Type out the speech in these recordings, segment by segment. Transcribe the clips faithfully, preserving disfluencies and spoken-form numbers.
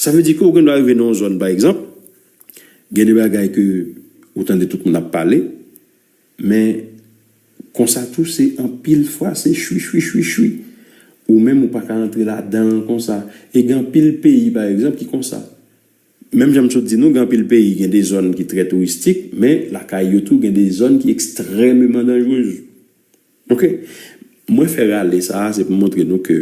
Sa vle di ke ou gen dwa rive nan yon zòn, pa egzanp, gen de bagay ke ou tande tout moun ap pale, men konsa tou, se anpil fwa, se chwi, chwi, chwi, chwi. Ou menm, ou pa ka antre ladan l konsa. E gen anpil peyi, pa egzanp, ki konsa. Menm jan m sot di nou, gen anpil peyi, gen de zòn ki trè touristik, men lakay yo tou, gen de zòn ki ekstrèmeman danjrez. Ok? Mwen fè rale sa a, se pou montre nou ke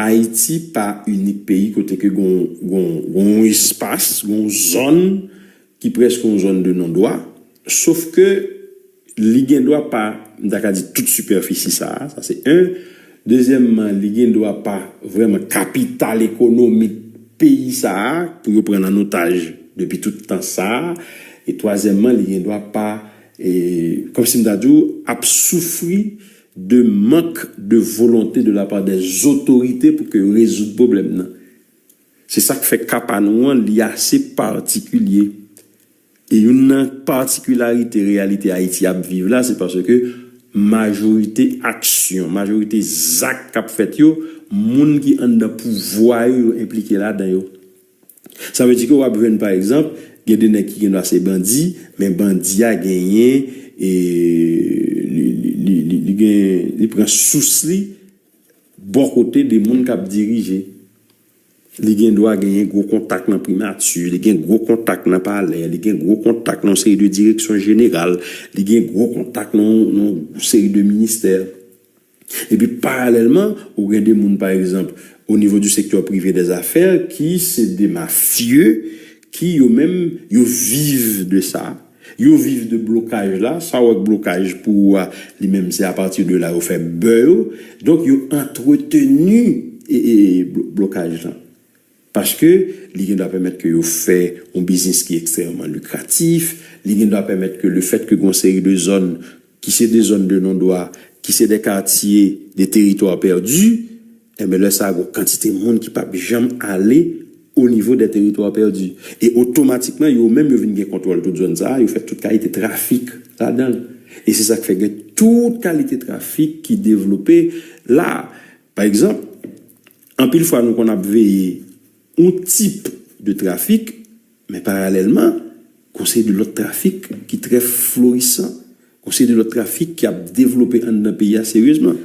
Ayiti pa inik peyi kote ke gon, gon, gon espas, gon zòn ki prèske yon zòn de non dwa, sof ke li gen dwa pa, m ta ka di, tout sipèfisi sa a, sa se en. Dezyèmman, li gen dwa pa vrèman kapital ekonomik peyi sa a pou yo pran l an otaj depi tout tan sa a. E twazyèmman, li gen dwa pa, e, kòmsi m ta di w, ap soufri de mank de volonte de la part des autorités pou ke yo rezoud pwoblèm nan. Se sa k fè ka pa nou an, li ase patikilye. E youn nan patikilarite reyalite Ayiti ap viv la, se paske majorite aksyon, majorite zak k ap fèt yo, moun ki anndan pouvwa yo, yo enplike ladan yo. Sa vle di ke w ap jwenn, pa egzanp, gen de nèg ki gen dwa se bandi, men bandi a genyen, e, li, li, li, li, li gen, li pran sous li bò kote de moun k ap dirije. Li gen dwa genyen gwo kontak nan primati, li gen gwo kontak nan palè, li gen gwo kontak nan yon seri de direksyon jeneral, li gen gwo kontak nan, nan yon seri de ministè. Epi, paralèlman, ou gen de moun, pa egzanp, o nivo di sektè prive dèzafè, ki se de mafye, ki yo menm, yo viv de sa. Yo viv de blokaj la, sa w wè k blokaj pou ou a, li menm se apati de la yo fè bè yo. Donk, yo antreteni e, e, blo- blokaj lan. Paske li gen dwa pèmèt ke yo fè yon biznis ki ekstrèmeman likratif, li gen dwa pèmèt ke lefèt ke gon seri de zòn ki se de zòn de non dwa, ki se de katye de teritwa pèdi, enben lè sa a gon kantite moun ki p ap janm ale o nivo de teritwa pèdi. E otomatikman, yo menm yo vin gen kontwòl tout zòn sa a, yo fè tout kalite trafik ladan l. E se sa k fè gen tout kalite trafik ki devlope la. Pa egzanp, anpil fwa nou konn ap veye yon tip de trafik, men paralèlman, gon seri de lòt trafik ki trè florisan, gon seri de lòt trafik ki ap devlope anndan peyi a seryezman.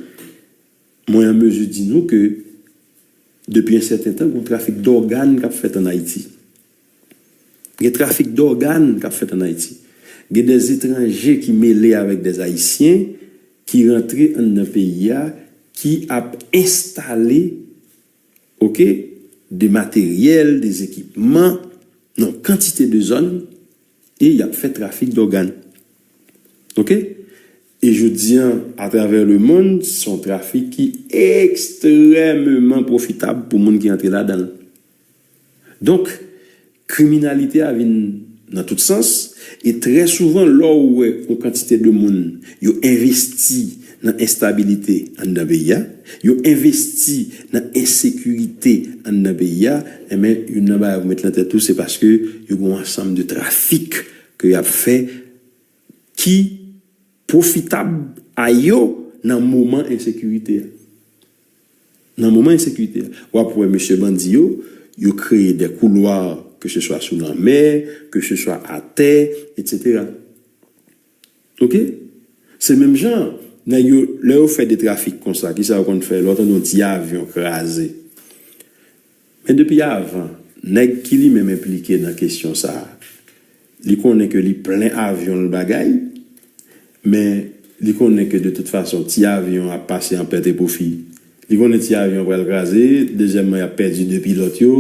Mwen an mezi di nou ke depi yon sèten tan, gon trafik dògàn k ap fèt ann Ayiti. Gen trafik dògàn k ap fèt ann Ayiti. Gen dèzetranje ki mele avèk dèzayisyen ki rantre anndan peyi a, ki ap enstale, ok, de materyèl, de zekipman, nan kantite de zòn, e y ap fè trafik dògàn. Ok? E jodi an, atravè lemonn, se yon trafik ki ekstrèmeman pwofitab pou moun ki antre ladan l. Donk, kriminalite a vin nan tout sans, e trè souvan, lè w wè yon kantite de moun, yo envesti nan enstabilite anndan peyi a, yo envesti nan ensekirite anndan peyi a, enben, youn nan bagay pou met lan tèt ou, se paske yo gen yon ansanm de trafik ke y ap fè ki pwofitab a yo nan moman ensekirite a. Nan moman ensekirite a, w ap wè mesye bandi yo, yo kreye de koulwa, ke se swa sou lanmè, ke se swa atè, etsetera. Ok? Se menm jan, nèg yo, lè yo fè de trafik konsa, kisa yo konn fè? Lè w tande yon ti avyon kraze. Men depi avan, nèg ki li menm enplike nan kesyon sa a, li konnen ke li plen avyon l bagay, men li konnen ke de tout fason, ti avyon ap pase an pèt e pwofi. Li konnen ti avyon pral kraze, dezyèmman, y ap pèdi de pilòt yo,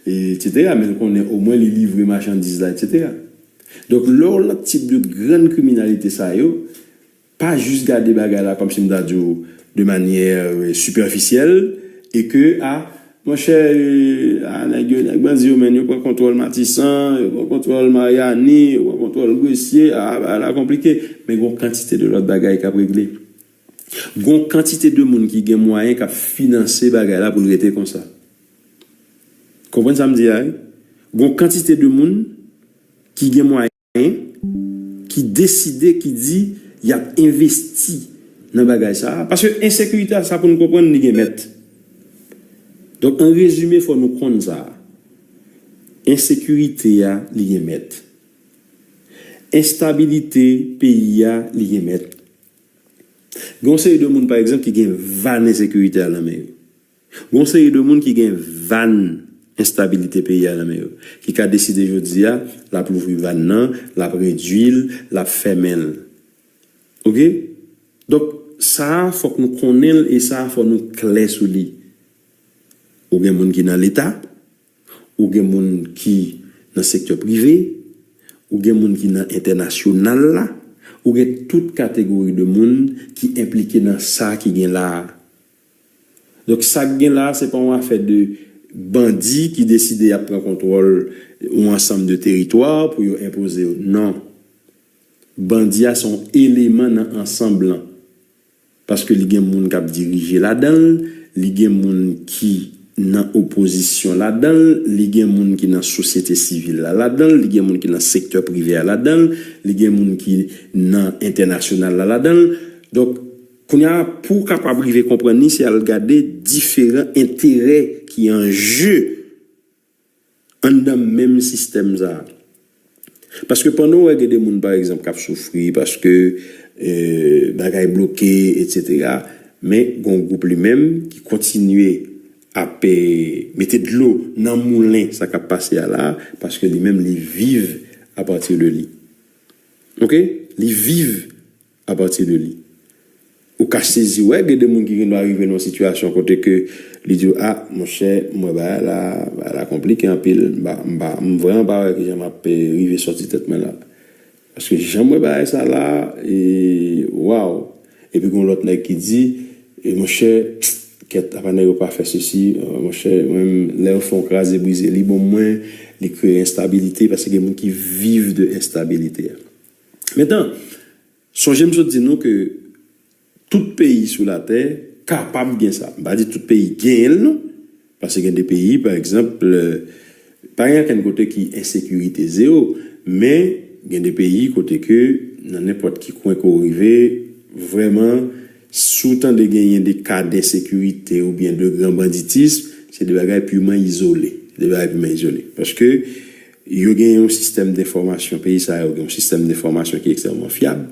etsetera. Men l konnen omwen li livre machandiz la, etsetera. Donk, lè w nan tip de grann kriminalite sa yo, pa jis gade bagay la kòmsi m ta di w de manyè, euh, sipèfisyèl, e ke, a, monchè, euh, a, nèg yo, nèg bandi yo, men yo pran kontwòl Matisan, yo pran kontwòl Maryani, yo pran kontwòl Gresye, a, bagay la konplike. Men gon kantite de lòt bagay k ap regle. Gon kantite de moun ki gen mwayen k ap finanse bagay la pou l rete konsa. Konprann sa m di a, wi? Gon kantite de moun ki gen mwayen, ki deside, ki di y ap envesti nan bagay sa a. Paske ensekirite a, sa pou n konprann, li gen mèt. Donk, an rezime, fò nou konn sa. Ensekirite a, li gen mèt. Enstabilite peyi a, li gen mèt. Gen yon seri de moun, pa egzanp, ki gen vàn ensekirite a nan men yo. Gen yon seri de moun ki gen vàn enstabilite peyi a nan men yo, ki ka deside jodi a, l ap louvri vàn nan, l ap redui l, l ap fèmen l. Oke? Donk, sa a, fòk nou konnen l e sa a, fò nou klè sou li. Ou gen moun ki nan Leta, ou gen moun ki nan sektè prive, ou gen moun ki nan entènasyonal la, ou gen tout kategori de moun ki enplike nan sa ki gen la a. Donk, sa k gen la a, se pa yon afè de bandi ki deside y ap pran kontwòl yon ansanm de teritwa pou yo enpoze yo. Non. Bandi a se yon eleman nan ansanm lan. Paske li gen moun k ap dirije ladan l, li gen moun ki nan opozisyon ladan l, li gen moun ki nan sosyete sivil la ladan l, li gen moun ki nan sektè prive a ladan l, li gen moun ki nan entènasyonal la ladan l. Donk, kounye a, pou w kapab rive konprann li, se al gade diferan enterè ki an je anndan menm sistèm sa a. Paske pandan w wè gen de moun, pa egzanp, k ap soufri paske eh, bagay bloke, etsetera, men gen yon gwoup li menm ki kontinye ap eh, mete dlo nan moulen sa k ap pase a la, paske li menm li viv apati de li. Oke? Li viv apati de li. Ou ka sezi wè gen de moun ki gendwa rive nan yon sitiyasyon kote ke li di w, a, monchè, m wè bagay la, bagay la konplike anpil, m pa, m pa, m vrèman pa wè kijan m ap eh, rive sòti tèt mwen la. Paske jan m wè bagay sa la, e, waw. Epi gen yon lòt nèg ki di, e, monchè, kèt, apa nèg yo pa fè sesi, eh, monchè, mwen menm, lè yo fè yon kraze brize, li bon mwen, li kreye enstabilite, paske gen moun ki viv de enstabilite a. Mentnan, sonje m sot di nou ke tout peyi sou latè kapab gen sa. M pa di tout peyi genyen l non, paske gen de peyi, pa egzanp, eh, pa gen okenn kote ki ensekirite zewo, men gen de peyi kote ke nan nenpòt ki kwen ke w rive, vrèman, si w tande genyen de ka d ensekirite oubyen de gran banditis, se de bagay piman izole. Se de bagay piman izole. Paske yo gen yon sistèm d enfòmasyon, peyi sa yo gen yon sistèm d enfòmasyon ki ekstrèmman fyab.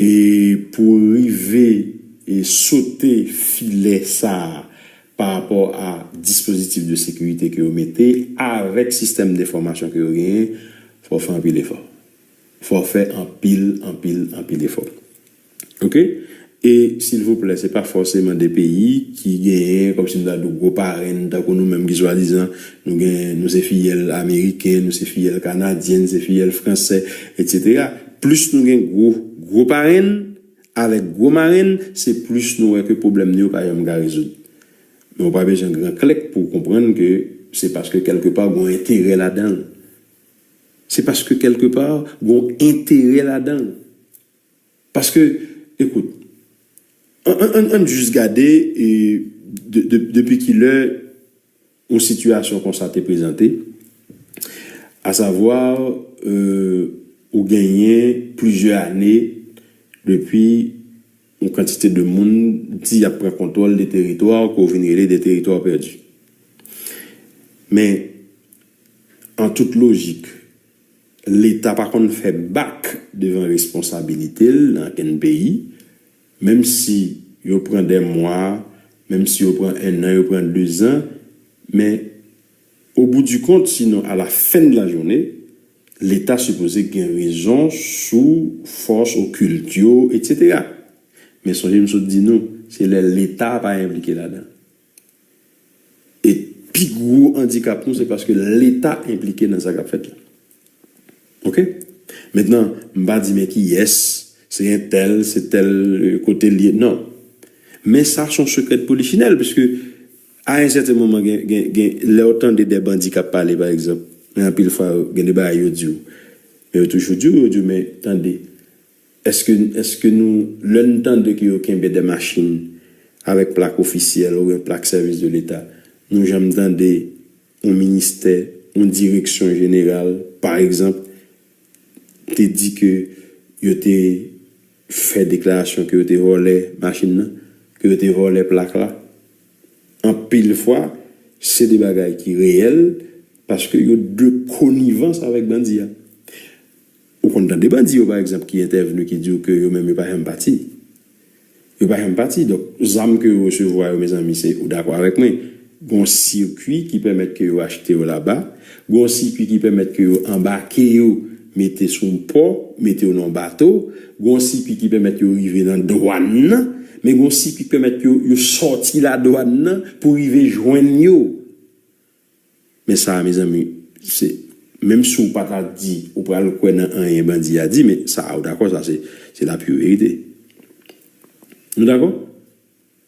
E pou rive e sote filè sa a pa rapò a dispozitif de sekirite ke yo mete avèk sistèm d enfòmasyon ke yo genyen, fò w fè anpil efò. Fò w fè anpil, anpil, anpil efò. Oke? E, silvouplè, se pa fòseman de peyi ki genyen, kòmsi m ta di w, gwo parenn, tankou nou menm ki swadizan, nou gen, nou se fiyèl ameriken, nou se fiyèl kanadyen, nou se fiyèl fransè, etsetera. Plis nou gen gwo, gwo parenn, avèk gwo marenn, se plis nou wè ke pwoblèm nou yo pa janm ka rezoud. Men w pa bezwen gran klèk pou w konprann ke se paske kèlkepa gen yon enterè ladan l. Se paske kèlkepa gen yon enterè ladan l. Paske, ekout, ann, ann, ann, ann jis gade e, de, de, depi ki lè yon sitiyasyon konsa te prezante, asavwa, euh, ou genyen plizyè ane depi yon kantite de moun di y ap pran kontwòl de teritwa ke w vin rele de teritwa pèdi. Men, an tout lojik, Leta pa konn fè bak devan responsabilite l nan okenn peyi, menm si yo pran dè mwa, menm si yo pran ennan, yo pran dezan, men o bout di kont, sinon a la fen de la jounen, Leta sipoze gen rezon sou fòs okilt yo, etsetera. Men sonje m sot di nou, se lè Leta pa enplike ladan. E pi gwo andikap nou, se paske Leta enplike nan sa k ap fèt la. Oke? Mentnan, m pa di men kiyès, se entèl, se tèl eh, kote l ye. Non. Men sa se yon sekrè de polichinèl, piske a yon sèten moman, gen, gen, gen, lè w tande de bandi k ap pale, pa egzanp, gen anpil fwa, gen de bagay yo di w. Men yo toujou di w, yo di w, men tande, èske, èske nou, lè n tande ke yo kenbe de machin avèk plak ofisyèl oubyen plak sèvis de Leta, nou janm tande yon ministè, yon direksyon jeneral, pa egzanp, te di ke yo te fè deklarasyon ke yo te vòlè machin nan, ke yo te vòlè plak la? Anpil fwa, Se de bagay ki reyèl, paske yo de konivans avèk bandi a. Ou konn tande bandi yo, pa egzanp, ki entèvni, ki di w ke yo menm yo pa janm pati. Yo pa janm pati. Donk, zam ke yo resevwa yo, mezanmi, se, ou dakò avèk mwen, gon sirkwi ki pèmèt ke yo achte yo laba, gon sirkwi ki pèmèt ke yo anbake yo, mete sou yon pò, mete yo nan yon bato, gon sirkwi ki pèmèt yo rive nan dwàn nan, men gon sirkwi ki pèmèt yo, yo sòti ladwàn nan pou rive jwenn yo. Men sa, mezanmi, se, menm si w pa ta di, ou pral kwè nan anyen bandi a di, men sa, ou dakò, sa se, se la pure vérité. Nou dakò?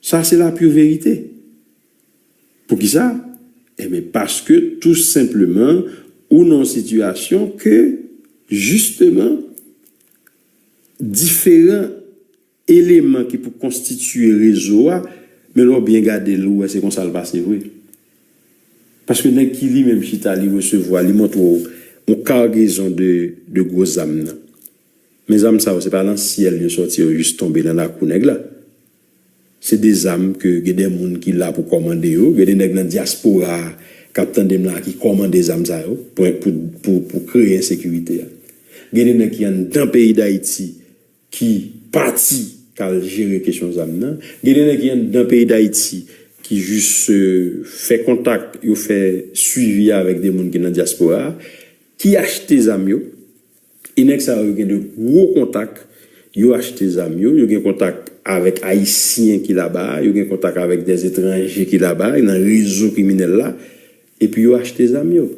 Sa se la pure vérité. Poukisa? Ebyen, paske tou senpleman, ou nan yon sitiyasyon ke, jisteman, diferan eleman ki pou konstitye rezo a, men lè w byen gade l, ou wè se konsa l pase vre. Paske nèg ki li menm chita, li resevwa, li montre w yon kagezon de, de gwo zam nan. Men zam sa yo, se pa nan syèl yo sòti, yo jis tonbe nan lakou nèg la. Se de zam ke gen de moun ki la pou kòmande yo, gen de nèg nan dyaspora a k ap tande m la ki kòmande zam sa yo pou, pou, pou, pou kreye ensekirite a. Gen de nèg ki anndan peyi Dayiti ki pati k al jere kesyon zam nan. Gen de nèg ki anndan peyi Dayiti ki jis, euh, fè kontak, yo fè swivi avèk de moun ki nan dyaspora a, ki achte zam yo. E nèg sa yo gen de gwo kontak, yo achte zam yo, yo gen kontak avèk Ayisyen ki laba a, yo gen kontak avèk dèzetranje ki laba a, nan rezo kriminèl la, epi yo achte zam yo.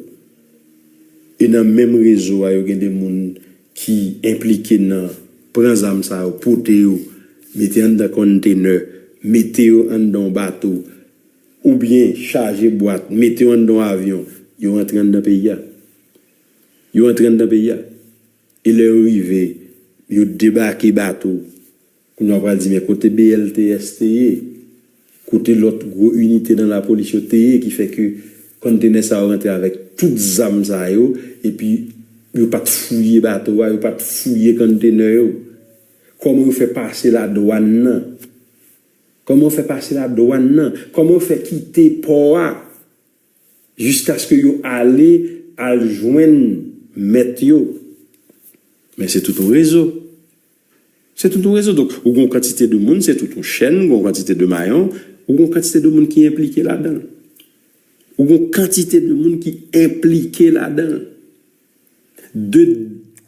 E nan menm rezo a, yo gen de moun ki enplike nan pran zam sa yo, pote yo, mete anndan konntenè, mete yo anndan yon bato, oubyen chaje bwat, mete yo anndan yon avyon, yo rantre anndan peyi a. Yo rantre anndan peyi a. E lè yo rive, yo debake bato. Kounye a w pral di, men kote B L T S te ye? Kote lòt gwo inite nan lapolis yo te ye ki fè ke konntenè sa yo rantre avèk tout zam sa yo, epi yo pa t fouye bato a, yo pa t fouye konntenè yo? Kòman yo fè pase ladwàn nan? Kòman yo fè pase ladwàn nan? Kòman yo fè kite pò a? Jiskaske yo ale al jwenn mèt yo. Men se tout yon rezo. Se tout yon rezo. Donk, ou gon kantite de moun, se tout yon chèn, gon kantite de mayon, ou gon kantite de moun ki enplike ladan l. Ou gon kantite de moun ki enplike ladan l. De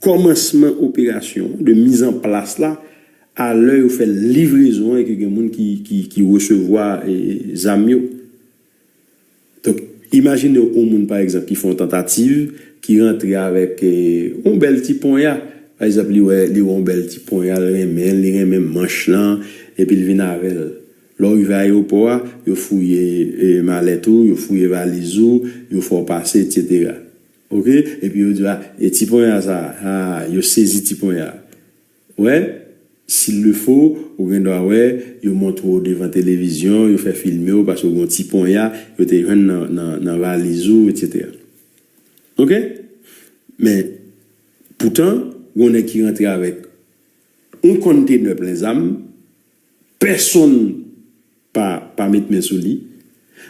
kòmansman operasyon, de mizanplas la, a lè yo fè livrezon an, e ke gen moun ki, ki, ki resevwa, e, zam yo. Donk, imajine w yon moun, pa egzanp, ki fè yon tantativ, ki rantre avèk, e, yon bèl ti ponya. Pa egzanp, li wè, li wè yon bèl ti ponya, l renmen, li renmen manch lan, epi l vin avè l. Lè w rive ayewopò a, yo fouye, e, malèt ou, yo fouye valiz ou, yo fè w pase, etsetera. Oke? Epi yo di, a, e ti ponya sa, a, yo sezi ti ponya. Wè, s'il le faut, ou gen dwa wè, yo montre w devan televizyon, yo fè filme w, paske w gen yon ti ponya, yo te jwenn nan, nan, nan valiz ou, etsetera. Oke? Men, poutan, gen yon nèg ki rantre avèk yon konntenè plen zam, pèsonn pa, pa met men sou li.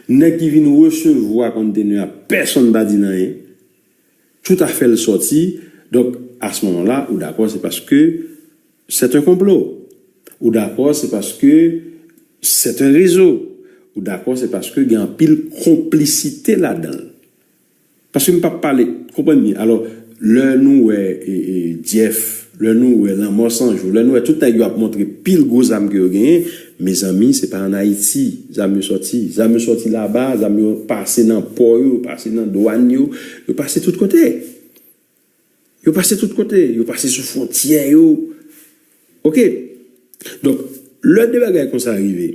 Nèg ki vin resevwa konntenè a, pèsonn pa di l anyen. Tout afè l sòti. Donk, à ce moment-là, ou dakò, se paske c'est un complot. Ou dakò, se paske c'est un réseau. Ou dakò, se paske gen anpil konplisite ladan l. Paske m p ap pale, konprann byen. Alò, lè nou wè, e, e, Jeff, lè nou wè Lanmò San Jou, lè nou wè tout nèg yo ap montre pil gwo zam ke yo genyen, mezanmi, se pa ann Ayiti zam yo sòti. Zam yo sòti laba, zam yo pase nan pò yo, yo pase nan dwàn yo, yo pase tout kote. Yo pase tout kote, yo pase sou fwontyè yo. Oke? Donk, lè de bagay konsa rive,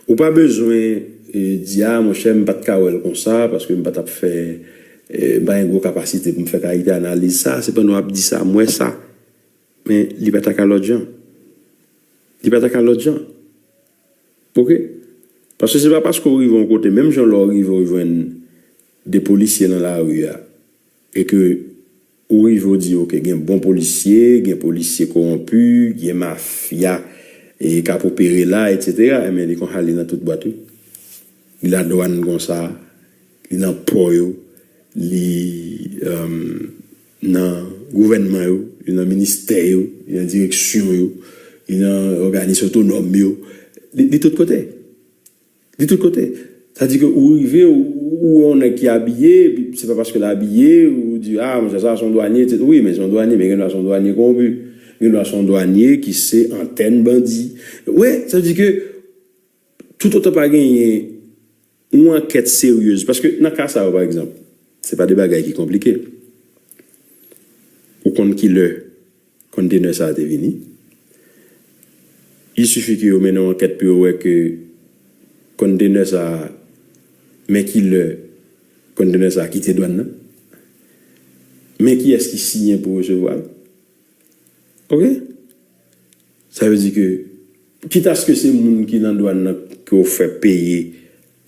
ou pa bezwen, e, di, a, monchè, m pa t ka wè l konsa, paske m pa t ap fè, e, m pa gen gwo kapasite pou m fè kalite analiz sa, sepandan w ap di sa, m wè sa. Men, li pa ta ka lòt jan. Li pa ta ka lòt jan. Oke? Paske se pa paske w rive yon kote, menm jan lè w rive w jwenn de polisye nan lari a, e ke ou rive w di, oke, gen bon polisye, gen polisye kowonpi, gen mafya, e k ap opere la, etsetera, enben, li konsa li nan tout bwat, wi. Li ladwàn konsa, li nan pò yo, li um, nan gouvènman yo, li nan ministè yo, li nan direksyon yo, li nan òganis otonòm yo, li, li tout kote. Li tout kote. Sa di ke ou rive, ou, ou wè yon nèg ki abiye, epi se pa paske l abiye, ou di, ah, monchè, sa se yon dwanye, etsetera. Wi, men se yon dwanye, men gen dwa se yon dwanye konwonpi. Gen dwa se yon dwanye ki se antèn bandi. Wi, sa di ke tout otan pa genyen yon ankèt seryez. Paske nan ka sa yo, pa egzanp, se pa de bagay ki konplike. Ou konn kilè kontenè sa a te vini. Il suffit ke yo mennen yon ankèt pou yo wè ke kontenè sa a, men kilè kontenè sa a kite dwàn nan. Men kiyès ki siyen pou resevwa l. Oke? Sa vle di ke, kitaske se moun ki nan dwàn nan ke w fè peye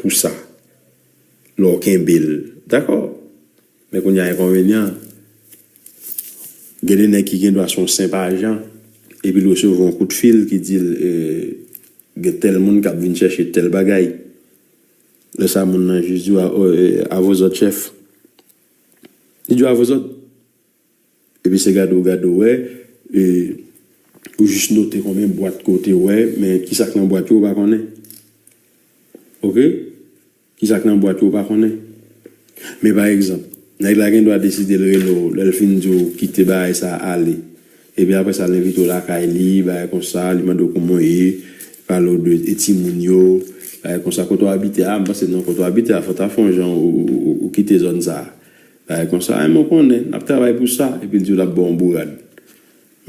pou sa, lè w kenbe l, dakò. Men kounye a enkonvenyan, gen de nèg ki gen dwa se yon senp ajan, epi l resevwa yon kout fil ki di l, eh, gen tèl moun k ap vin chèche tèl bagay. Lè sa moun nan jis di w, a, o, eh, à vos ordres, chèf. Li di w à vos ordres. Epi se gade w gade w wè, e, ou jis note konbyen bwat ke w te wè, men kisa k nan bwat yo ou pa konnen. Oke? Kisa k nan bwat yo ou pa konnen. Men pa egzanp, nèg la gen dwa deside l rele w, lè l fin di w kite bagay sa a ale. Epi apre sa, l envite w lakay li, bagay konsa, li mande w kòman w ye, pale w de e timoun yo, bagay konsa, kote w abite a, m panse nan kote w abite a, fò w ta fè yon jan ou, ou, ou, ou kite zòn sa a. Bagay konsa, a, men w konnen, n ap travay pou sa, epi l di w l ap ba w yon bourad.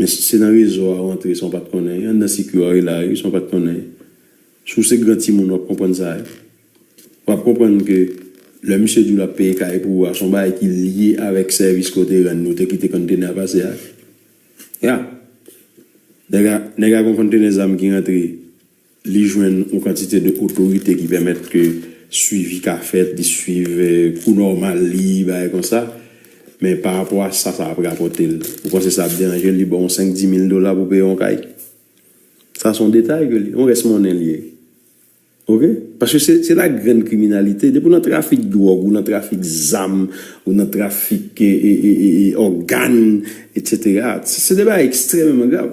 Men se nan rezo a w antre san w pa t konnen, anndan sikwi a w rele a wi, san w pa t konnen. Si w se gran timoun, w ap konprann sa, wi. W ap konprann ke lè misye di w l ap peye kay pou ou a, se yon bagay ki lye avèk sèvis ke w te rann li, ou te kite kontenè a pase a. Ya. Nèg a, nèg a gen yon kontenè zam ki rantre, li jwenn yon kantite de otorite ki pèmèt ke swivi ka fèt, li swiv, eh, kou nòmal li, bagay konsa. Men pa rapò a sa, sa ap rapòte l. Ou panse sa ap deranje l, li ba w yon senk, dis mil dola pou peye yon kay? Sa se yon detay ke li, yon rès monnen li ye. Oke? Paske se, se la grann kriminalite. Depi w nan trafik dwòg, ou nan trafik zam, ou nan trafik, e, e, e, e, e, ògàn, etsetera. Se, se de bagay ekstrèmeman grav.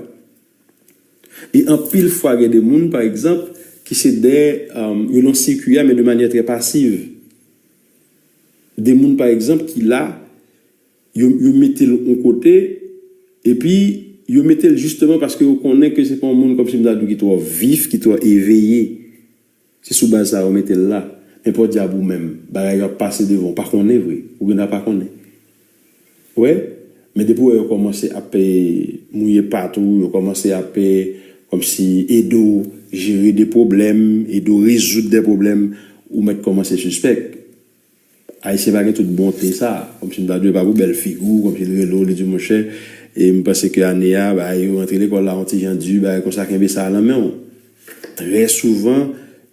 E anpil fwa, gen de moun, pa egzanp, ki se dèyè, um, yo nan sikwi a, men de manyè trè pasiv. De moun, pa egzanp, ki la, yo, yo mete l yon kote, epi yo mete l jisteman paske yo konnen ke se pa yon moun, kòmsi m ta di w, ki twò vif, ki twò eveye. Se sou baz sa yo mete l la. Men podyab ou menm, bagay yo ap pase devan w, pa konnen vre. Ou gen dwa pa konnen. Ou wè? Men depi w wè yo kòmanse ap, eh, mouye pat ou, yo kòmanse ap, eh, kòmsi ede w jere de pwoblèm, ede w rezoud de pwoblèm, ou mèt kòmanse sispèk. Ayisyen pa gen tout bonte sa. Kòmsi m ta di w, e pa pou bèl figi w, kòmsi l rele w, li di w, monchè, e m panse ke ane a, bagay yo rantre lekòl la yon ti jan di, bagay konsa, kenbe sa nan men w. Trè souvan,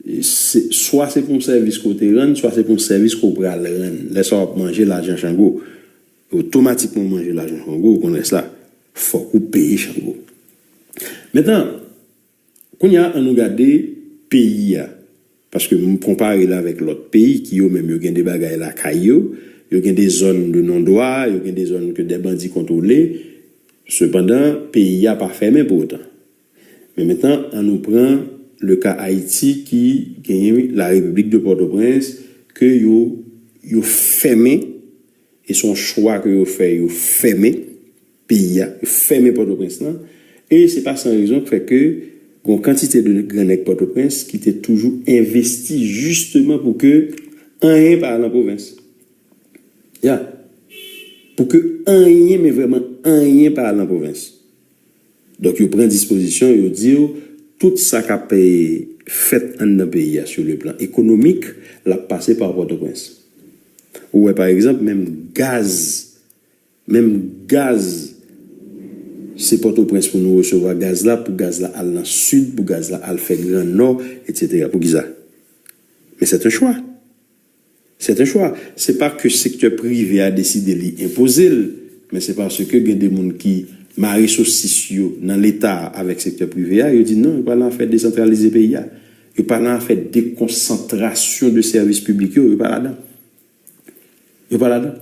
e se, swa se pou yon sèvis ke w te rann, swa se pou yon sèvis ke w pral rann. Lè sa w ap manje lajan Chango. Otomatikman w manje lajan Chango, ou konn rès la. Fòk ou peye Chango. Mentnan, kounye a, ann nou gade peyi a. Paske m konpare l avèk lòt peyi ki yo menm yo gen de bagay lakay yo, yo gen de zòn de non dwa, yo gen de zòn ke de bandi kontwole. Sepandan, peyi a pa fèmen pou otan. Men mentnan, ann nou pran le ka Ayiti ki genyen la République de Port-au-Prince, ke yo, yo fèmen, e se yon chwa ke yo fè, yo fèmen peyi a, yo fèmen Pòtoprens lan, e se pa san rezon k fè ke gon kantite de gran nèg Pòtoprens ki te toujou envesti jisteman pou ke anyen pa al nan pwovens. Ya. Pou ke anyen, men vrèman anyen pa al nan pwovens. Donk, yo pran dispozisyon, yo di w, tout sa k ap, eh, fèt anndan peyi a, sou le plan ekonomik, l ap pase pa Pòtoprens. Ou wè, pa egzanp, menm gaz, menm gaz, se Pòtoprens pou nou resevwa gaz la, pou gaz la al nan sid, pou gaz la al fè Gran Nò, etsetera. Poukisa? Men c'est un choix. C'est un choix. Se pa ke sektè prive a deside li enpoze l, men se paske gen de moun ki mare sosis yo nan Leta a avèk sektè prive a, yo di non, yo pa nan afè desantralize peyi a. Yo pa nan afè dekonsantrasyon de sèvis piblik yo, yo pa ladan. Yo pa ladan.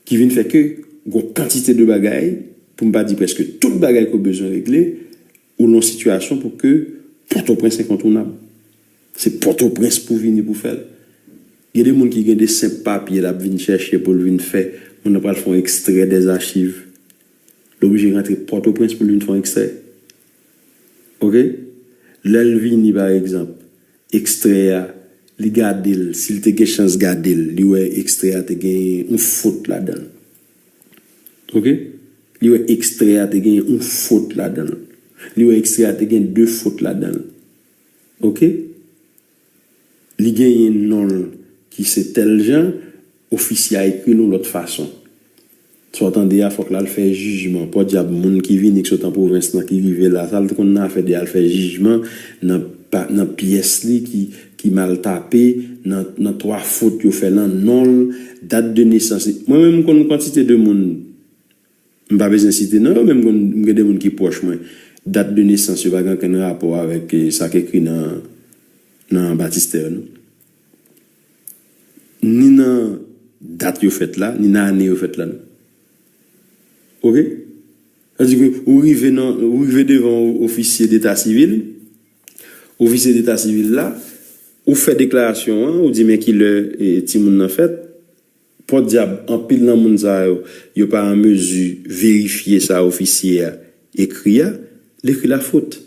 Ki vin fè ke gon kantite de bagay, pou m pa di prèske tout bagay ke w bezwen regle, ou nan sitiyasyon pou ke Pòtoprens enkontounab. Se Pòtoprens pou vini pou fè l. Gen de moun ki gen de senp papye l ap vin chèche pou l vin fè. Moun nan pral fè yon ekstrè dèzachiv. L oblije rantre Pòtoprens pou l vin fè yon ekstrè. Oke? Lè l vini, pa egzanp, ekstrè a, li gade l, si l te gen chans gade l, li wè ekstrè a te gen yon fot ladan l. Oke? Li wè ekstrè a te gen yon fot ladan l. Li wè ekstrè a te gen de fot ladan l. Oke? Li genyen non l ki se tèl jan, ofisye a ekri l yon lòt fason. Sa w tande a, fòk l al fè jijman. Pòdyab, moun ki vini, ki sot an pwovens lan, ki rive la, sa l te konn nan afè de al fè jijman nan, pa, nan pyès li ki, ki mal tape, nan, nan twa fot yo fè nan non l, dat de nesans li. Mwen menm, m konn kantite de moun, m pa bezwen site non yo, men m konn, m gen de moun ki pwòch mwen. Dat de nesans yo pa gen okenn rapò avèk eh, sa k ekri nan, nan batistè yo, non. Ni nan dat yo fèt la, ni nan ane yo fèt la, non. Oke? Sa di ke ou rive nan, ou rive devan ofisye deta sivil, ofisye deta sivil la, ou fè deklarasyon an, ou di men kilè eh, timoun nan fèt, pòdyab, anpil nan moun sa yo, yo pa an mezi verifye sa ofisye a ekri a, l ekri lafot.